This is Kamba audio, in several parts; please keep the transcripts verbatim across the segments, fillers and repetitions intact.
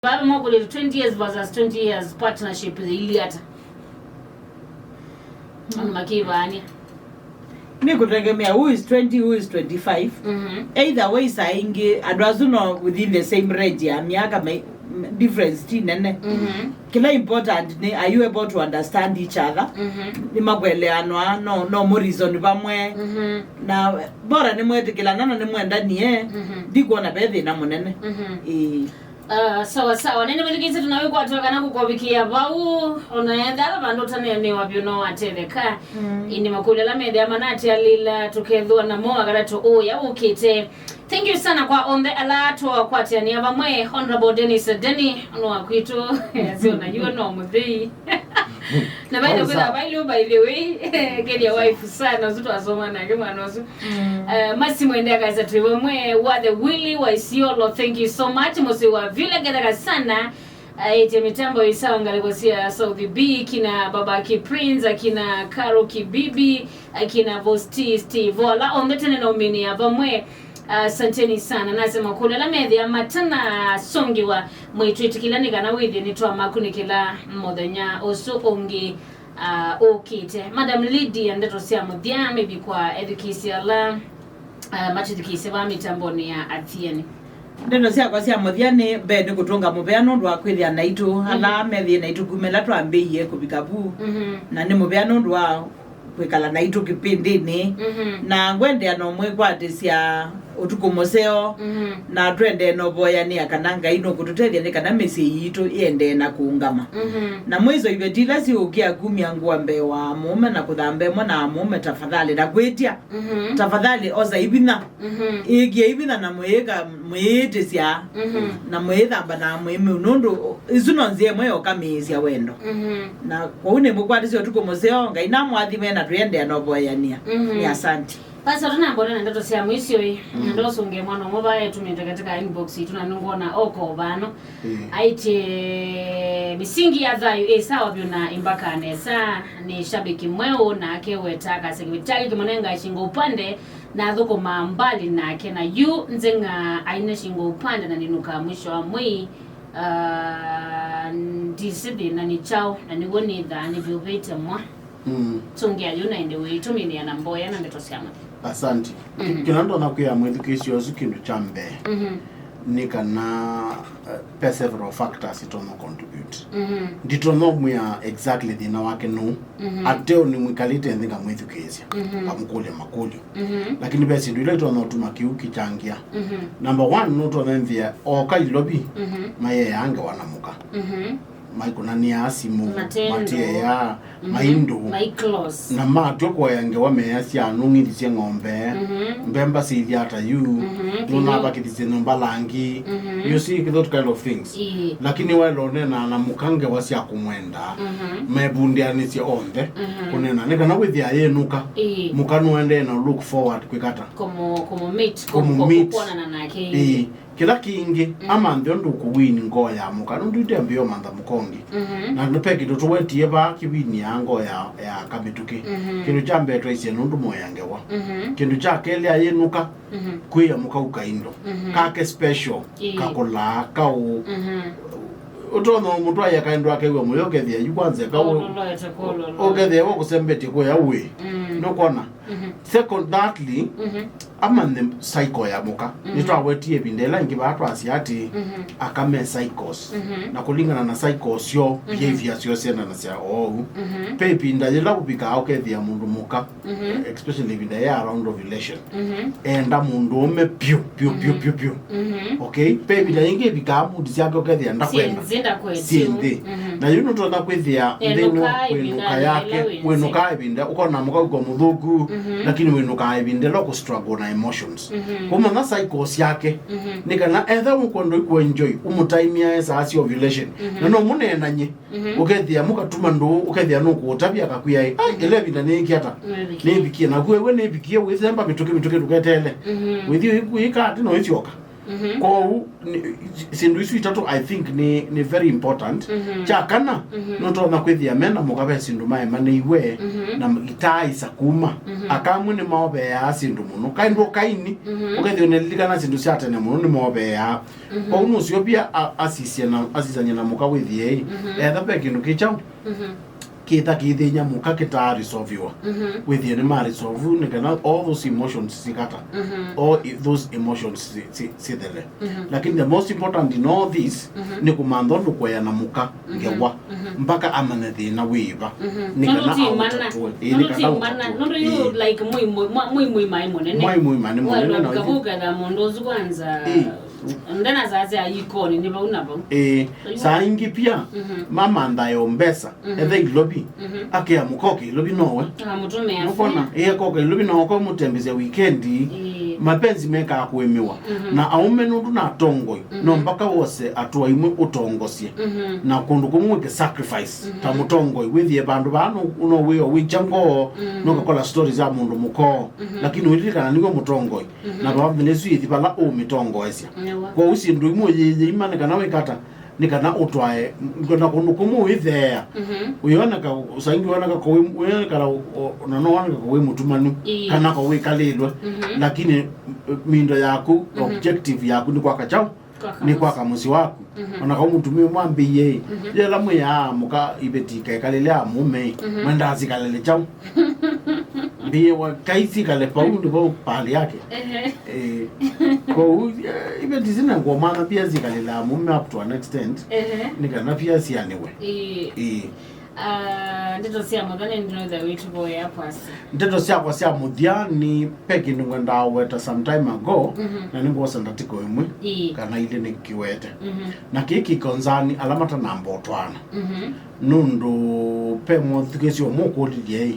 Vaa vamwe ũkũlĩte twenty years versus twenty years partnership yĩilyĩ ata? Andũ makĩvaania. Nĩ kũtegemea who is twenty, who is twenty-five. Mhm. Either way, saa ingĩ andũ asu no within the same range ya myaka, mai- difference ti nene. Mhm. Kĩla important nĩ, are you able to understand each other? Mhm. Nĩ makweleanwa, no, no mũreason vamwe. Mhm. Na bora nĩ mwetĩkĩlana na nĩ mwendanie, mhm, ndikwona ve thĩna mũnene. Mhm. Ĩĩ. Ah, sawa sawa. Nene mwĩthukĩĩsye tũnawĩkwatwa kana kũkovikĩa vau, ona etha ala vandũ ũtaneenewa vyũ no watetheka. Mm. Ĩndĩ makũlyo ala methĩa manatialĩla tũkethĩwa namo wakatatu ũya ũkĩte. Thank you sana kwa onthe ala twakwatĩanĩa vamwe. Honorable Dennis Deni, no wa kwitũ, sio na yuo no mũthei. Na by the way, kwĩtha by the way, by the way, kethia wife sana, ũsu twasoma nake mwana ũsu. Mm. Eh, Masi Mwende akaisa twĩ vamwe, wa the Willy wa Isiolo, thank you so much. Mũsĩ wa Vile Ngetha Kasana, aĩtye mĩtambo ĩsawa ngalĩko sya South B, kina Baba Ki Prince, akina Karo Kibibi, akina Vosti Steve. Ola onthe tene na ũmĩnĩa vamwe. Asanteni sana. Nasema kũlĩ ala methĩa matanasongiwa, mwĩtwĩtĩkĩla nĩ kana wĩthĩe nĩtwamakunĩkĩla mũthenya ũsu ũngĩ, ah, ũkĩte. Madam Lydia, ndeto sya mũthya, maybe kwa ethukĩĩsya ala, ah, matwĩthukĩĩsye vaa mĩtambonĩ ya Athiani. Ndeto syakwa sya mũthya nĩ mbee nĩ kũtũnga mũvea nũndũ wa kwĩthĩa naitũ, mhm, ala methĩe naitũ kuma ĩla twambĩie kũvika vu. Mhm. Na nĩ mũvea nũndũ wa kwĩkala naitũ kĩpĩndĩnĩ. Mhm. Na ngwendea no mwĩkwatĩsya ũtukũ mũseo, mhm, na twendee no voyanĩa kana Ngai nũkũtũtethya nĩ kana mĩsyĩ yitũ ĩendee na kũũngama. Mhm. Na mwĩso iveti ila siũkĩa kumya ngũa mbee wa amũũme na kũthamba ĩmwe na amũũme, tafadhali, na kwĩtya, mhm, tafadhali, osa ivinya. Mhm. Ĩĩkĩe ivinya na mwĩĩka, mwĩĩtĩsya, mhm, na mwĩĩthamba na mwĩmĩu, nũndũ isu no nzĩa ĩmwe yoka mĩĩsya wendo. Mhm. Na kwoou nĩmũkwatĩsya ũtukũ mũseo, Ngai namwathime na twĩendea na ũvoyania. Mhm. Nĩ asante. Pastor, tũnambona na ndeto sya mwisyo ĩ. Mm. Nenda ũsũngĩe mwana ũmwe vaa etũmĩte katika inbox itũ na nĩngwona oko vano. Mm. Aĩtye, "Mĩsingi ya thayũ ĩ sawa vyũ na ĩmbaka nesa." Nĩ shabiki mweũ nake weta akasya kĩveti kyake kĩmũnenga shingo upande na athũkũmaa mbali nake, na yu nzeng'a aine shingo upande na ninũkaa mwisho wa mwei, ah, ndisĩ thĩna nĩ kyaũ, na nĩw'o nĩthaa nĩvyũvĩte mwa. Mm. Tũngĩa yu na ĩndĩ wĩtũmĩnĩa na mboya na ndeto sya mũthya. Asante. Mhm. Kĩla ndonya kwĩa mwĩthukĩĩsya ũsu kĩndũ kya mbee, mhm, nĩ kana, eh, pe several factors itonya contribute. Mhm. Nditonya ũmwĩa exactly thĩna wake nũũ. Mhm. Ateo nĩmwĩkalĩte nthĩ ngamwĩthukĩĩsya, mhm, ngamũkũlya makũlyo. Mhm. Lakini ve syĩndũ ila itonya ũtuma kĩu kĩkyangĩa. Mhm. Number one, nũtonya ĩmvĩa oka Ilovi, mhm, mayeaa ngewa na mũka. Mhm. Maikũnanĩaa simũ, matĩeaa, mhm, maindũ, mai close. Na matw'a kũea ngewa measya, "Nũng'ithĩsye ng'ombe, mhm, mbemba syĩthya ata yu, mhm, nũnavakĩthisye nyũmba langi." Mhm. You see, those kind of things. Ĩĩ. Lakini waĩle ũneenaa na mũka ngewa sya kũmwenda, mhm, mevundĩanĩsye onthe, mhm, kũneena nĩ kana wĩthĩa yĩnũka. Ĩĩ. Mũka nũendee na look forward kwĩka ata? Kũmũ-, kũmũ meet, kũmũ, kũmũ meet, kũonana nake. Ĩĩ. Kĩla kĩngĩ, mm, amanthe ũndũ ũkũwini ngoo ya mũka, nũndũ ĩndĩ ambĩĩa ũmantha mũka ũngĩ. Mhm. Na ve kĩndũ tũwetie vaa kĩwinĩaa ngoo ya, ya kamĩtũkĩ. Mhm. Kĩndũ kya mbee twaisye nũndũ moya ngewa. Mhm. Kĩndũ kya kelĩ ayĩnũka, mhm, kwĩya mũka ũka indo. Mhm. Kake special, ĩĩ, kakũlaa, kaũ. Mhm. Ũtonya ũmũtwaĩa kaĩndũ akew'a mũyo ũkethĩa yu kwanza kaũ. Ũloloete kũloloa. Ũkethĩa we kũsembetye kũya ũĩ. Mm. Nũkwona? Mhm. Second, thirdly, mhm, amanthe cycle ya mũka. Mhm. Nĩtwawetie ĩvinda ĩla ĩngĩ vaa twasya atĩ, mhm, aka me cycles. Mhm. Na kũlingana na cycles syoo, mhm, behavior syoo syendanasya oou. Mhm. Ve ĩvinda yĩla ũvikaa ũkethĩa mũndũ mũka, mhm, especially ĩvinda ya around ovulation, mhm, enda mũndũũme pyũ, pyũ, pyũ, mhm, pyũ, pyũ. Mhm. Okay? Ve ĩvinda yĩngĩ ĩvikaa mood syake ũkethĩa ndakwenda. Syĩ nthĩ, ndakwenda. Syĩ nthĩ. Mhm. Na yu nũtonya kwĩthĩa nthĩnĩ wa kwĩnũka yake, wĩnũkaa ĩvinda, ũkona mũka wĩko mũthũku, mhm, lakini wĩnũkaa ĩvinda ĩla ũkũ struggle na emotions. Mhm. Kũmanya cycle syake, mhm, nĩ kana etha ũkwenda kũ enjoy, ũmũtaimĩae saa sya ovulation. Mhm. Na no mũneenany'e, mhm, ũkethĩa mũkatuma ndũũ, ũkethĩa nũkũũtavya akakwĩa, "Ai, mhm, ĩla ĩvinda nĩĩkĩ ata? Nĩvikie." Nĩvikie. Naku ewe nĩvikie, wĩsemba mĩtũkĩ, mĩtũkĩ ndũketeele. Mhm. Wĩthi wĩka atĩ no ĩsyoka. Kwoou syĩndũ isu itatũ, I think, nĩ, nĩ very important. Kya kana, nũtonya kwĩthĩa me na mũka ve syĩndũ maemanĩiwe na itaaĩsa kuma. Aka amwe nĩmaoveaa syĩndũ mũno. Kaĩ ndũ kaini, ũkethĩa ũnelilikana syĩndũ sya tene mũno nĩmoveaa. Kwoou nũseo pia a- asisye na, asisany'e na mũka wĩthĩei. Etha ve kĩndũ kĩ kyaũ kĩta kĩthĩnya mũka kĩtaa resolviwa. Wĩthĩe nĩma resolve nĩ kana all those emotions sikata. All i- those emotions si- si- sithele. Lakini the most important in all this nĩ kũmantha ũndũ kũea na mũka ngewa mpaka amanye thĩna wĩva. Nĩ kana aũtatũe. Ĩĩ, nĩ kana aũtatũe. Nũndũ yu, like, mũimũima nĩ mũnene. Mwaimũima nĩ mũnene na ũkavukatha mũndũ ũsu kwanza. Ĩĩ. Ndena saa sya ikoni nĩ vau na vau. Ĩĩ. Saa ingĩ pia mamanthae o mbesa ethe ilovi. Akea mũkoke ilovi nowe. Nũkona ĩe koka ilovi nowe kwa mũtembesya wikendi. Mapenzi mekaa kũĩmĩwa. Na aume nũndũ na atongoi no mpaka wose atua imwe ũtongosye. Na kũndũ kũmwe wĩke sacrifice ta mũtongoi wĩthie vandũ vaa no wĩo wĩkya ngoo. Nũkakola stories ya mũndũ mũkoo. Lakini ũililikana nĩwe mũtongoi. Na vamĩlĩ ĩsu yĩthi vala ũũmĩtongoesya. Kwoou syĩndũ imwe yĩyĩima nĩ kana wĩkata nĩ kana ũtwae na kũndũ kũmwe ũitheea. Wĩoneka saingi wĩoneka kowĩ wĩonekana na no woneka kowĩ mũtumanu kana kowĩkalĩlwe. Lakini mindo yaku objective yaku nĩ kwaka kyaũ? Nĩ kwaka mũsyĩ waku. Ona kau mũtumia mwambĩie yela mwĩaa mũka iveti ikaekalĩle a mũme mwendaa sikalĩle kyaũ? Mbĩĩwa kai sikale pau ndĩvo pali yake. Kwoou iveti sina ngomana pia sikalĩle a mũme up to an extent. Nĩ kana pia sianĩwe. Ĩĩ. Ah, ndeto sya mũthya nĩ ndinoitha wĩtũvoya kwasya. Ndeto syakwa sya mũthya nĩ pe kĩndũ ngwendaa weta some time ago. Na nĩngwosa ndatiko ĩmwe kana ilĩ nĩkĩwete. Na kĩĩ kĩkonzani ala matanamba ũtwaana. Nũndũ pe mũthukĩsyo mũkũlilye ĩ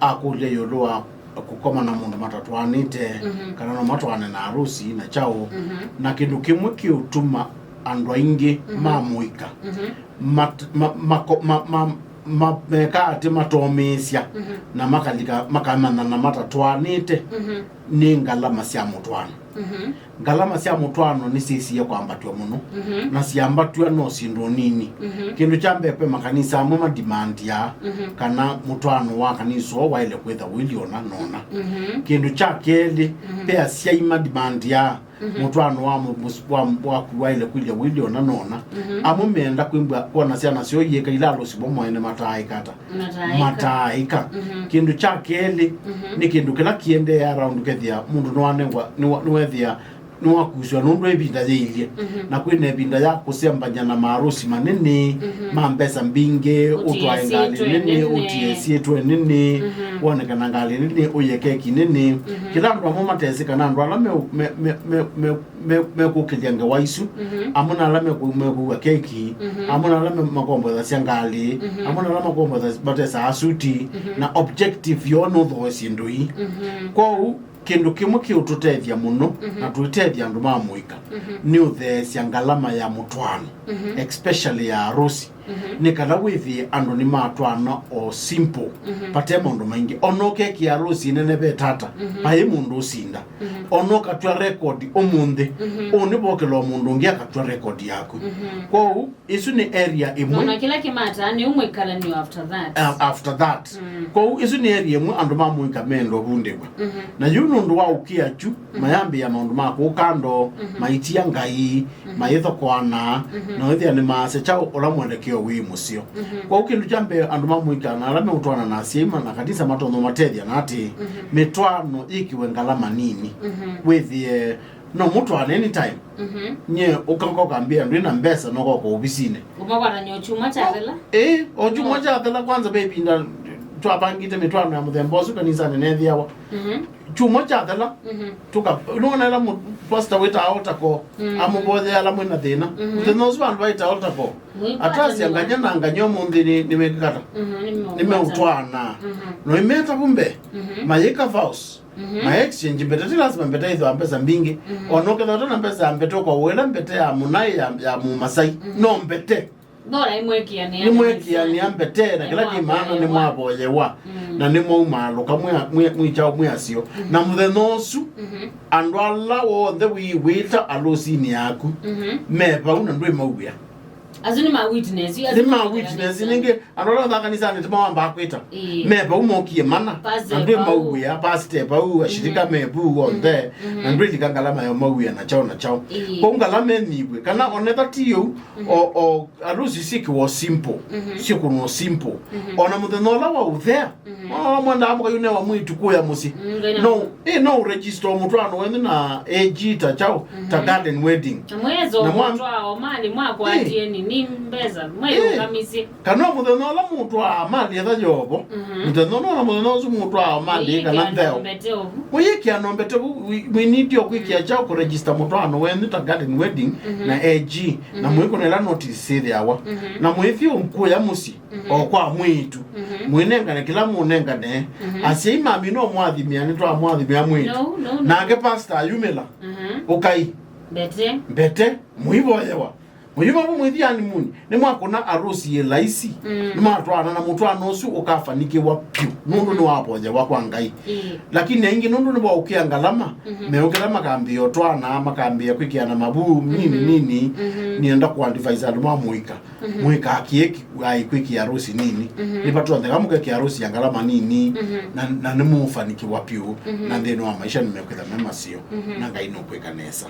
akũlya ĩũlũ wa kũkoma na mũndũ matatwaanĩte kana no matwaane na arusi na kyaũ. Na kĩndũ kĩmwe kĩũtuma andũ aingĩ ma mũika mat- ma- mako- ma- ma- ma- mekaa atĩ matomĩĩsya na makalika makamanyana matatwaanĩte nĩ ngalama sya mũtwaano. Ngalama sya mũtwaano nĩsyĩsie kwambatw'a mũno, na syambatw'a no syĩndũ nini. Kĩndũ kya mbee, ve makanisa amwe madimandiaa kana mũtwaano wa kanisa ũũ waĩle kwĩtha wĩlĩ ona nona. Kĩndũ kya kelĩ, ve asyai madimandiaa mũtwaano wa mũ- mũs- wa- waku waĩle kwĩlya wĩlĩ ona nona. Amwe meenda kwĩmbwa kwona syana syoo iĩka ila alũsi mo mwene mataaĩka ata? Mataaĩka. Kĩndũ kya kelĩ nĩ kĩndũ kĩla kĩendeea around, kethĩa mũndũ nĩwanengwa nĩwa- nĩwethĩa nĩwakusw'a nũndũ ĩvinda yĩilye. Na kwĩna ĩvinda ya kũsembany'a na maarusi manene ma mbesa mbingĩ, ũtwae ngalĩ nene, ũtie syĩtwa nene, wonekana ngalĩ nene, ũye keki nene. Kĩla andũ amwe matesĩ kana andũ ala me- me- me- me- me- me- mekũkĩlya ngewa isu, amwe na ala meku- mekũua keki, amwe na ala me- makombothasya ngalĩ, amwe na ala makombothasya matesaa suti, na objective yoo nũthooe syĩndũ ii. Kwoou kĩndũ kĩmwe kĩũtũtethya mũno na tũitethya andũ ma mũika nĩ ũtheesya ngalama ya mũtwaano, especially ya arusi. Nĩ kana wĩthĩe andũ nĩmatwaana o simple, vate maũndũ maingĩ. Ona ũkekĩa arusi nene ve tata, vai mũndũ ũsinda. Ona ũkatw'a record ũmũnthĩ, ũũ nĩvokĩlwa mũndũ ũngĩ akatw'a record yaku. Kwoou ĩsu nĩ area ĩmwe. Ona kĩla kĩmataa nĩ ũmwĩkalanio after that. A- after that. Kwoou ĩsu nĩ area ĩmwe andũ ma mũika menda ũvundĩw'a. Na yu nũndũ wa ũkĩa kyu, mayambĩĩa maũndũ ma kũũ kando, maitia Ngai, mayĩthokoana, na wĩthĩa nĩmaasya kyaũ ũla mwelekeo wĩ mũseo. Kwoou kĩndũ kya mbee, andũ ma mũika na ala meũtwaana na asyai ma- na kanisa matonya ũmatethya na atĩ mĩtwaano yĩkĩwe ngalama nini. Wĩthĩe no mũtwaane anytime. Nyie ũkakoka mbĩa ndwĩ na mbesa, nokoka ovisinĩ. Ũmakwatany'a o kyumwa kyathela? Ĩĩ, o kyumwa kyathela. Kwanza ve ĩvinda twavangĩte mĩtwaano ya mũthemba ũsu kanisanĩ neethĩawa. Kyumwa kyathela, tũka- nĩwona ĩla mũ- pastor wĩtaa altar call, amũvoyea ala mwĩ na thĩna. Mũthenya ũsu vandũ vaĩta altar call, atasya nganya na nganya ũmũnthĩ nĩ- nĩmekĩkata, nĩmeũtwaana. No imeta vu mbee, mayĩka vows, ma exchange mbete. Ti lazima mbete ĩthwa mbesa mbingĩ. Ona ũkethwa ũte na mbesa ya mbete, ũkaũĩla mbete ya mũnaĩ ya, ya mũmasai, no mbete. Nĩmwekĩanĩa mbete na kĩla kĩ maana nĩmwavoyewa, na nĩmwaumaalũka mwĩ kyaũ, mwĩ aseo. Na mũthenya ũsu andũ ala onthe wĩw'ĩta alũsinĩ yaku me vau na ndwĩmauĩa. Asu nĩ ma witness, asu nĩ ma witness. Nĩngĩ andũ ala onthe kanisanĩ tĩmawambaa kwĩta. Ĩĩ. Me vau mokie mana na ndwĩmauĩa, pastor vau, ashirika me vu onthe, na ndwĩlika ngalama ya mauĩa na kyaũ na kyaũ. Ĩĩ. Kwoou ngalama ĩnyivw'e, kana onetha ti ũu, o, o alusi syĩkĩwa simple, syĩkũnwa simple. Ona mũthenya ũla wa ũthea, ona ũla mwendaa mũkayũnewa mwĩtu kũya mũsyĩ. No, ĩ, no ũregister mũtwaano wenyu na A G ta kyaũ, ta garden wedding. Na mwezo na mwa- mũtwaa o mali mwakwatie nĩ mbesa, mweyũngamisye. Kana mũthenya ũla mũtwaa mali etha yovo, mũthenya ũla ona mũthenya ũsu mũtwaa mali kana ntheo. Mũyĩkĩa nombete vu, we, we need you kwĩkĩa kyaũ kũregister mũtwaano wenyu ta garden wedding na A G, na mwĩkũnela notice syĩthĩawa. Na mwĩthi ũkũya mũsyĩ o kwa mwĩĩtu, mwĩnengane kĩla mũnengane. Asyai mami no mwathimĩa, nĩtwamwathimĩa mwĩĩtu. Nake pastor ayumĩla, ũkai mbete, mũivoyewa. Mũyuma vu mwĩthi animuni, nĩmwakũna arusi yĩ laisi. Nĩmatwaana na mũtwaano ũsu ũkafanikĩwa vyũ, nũndũ nĩwavoyewa kwa Ngai. Lakini aingĩ nũndũ nĩvaũkĩa ngalama, meũkĩla makambĩĩa ũtwaana, makambĩĩa kwĩkĩana mavuu nini nini. Nĩenda kũadvise andũ ma mũika, mũika akĩe ai kwĩkĩa arusi nini. Nĩvatũontheka mũkekĩa arusi ya ngalama nini, na, na nĩmũũfanikĩwa vyũ, na nthĩnĩ wa maisha nĩmekwĩtha me maseo, na Ngai nũkwĩka nesa.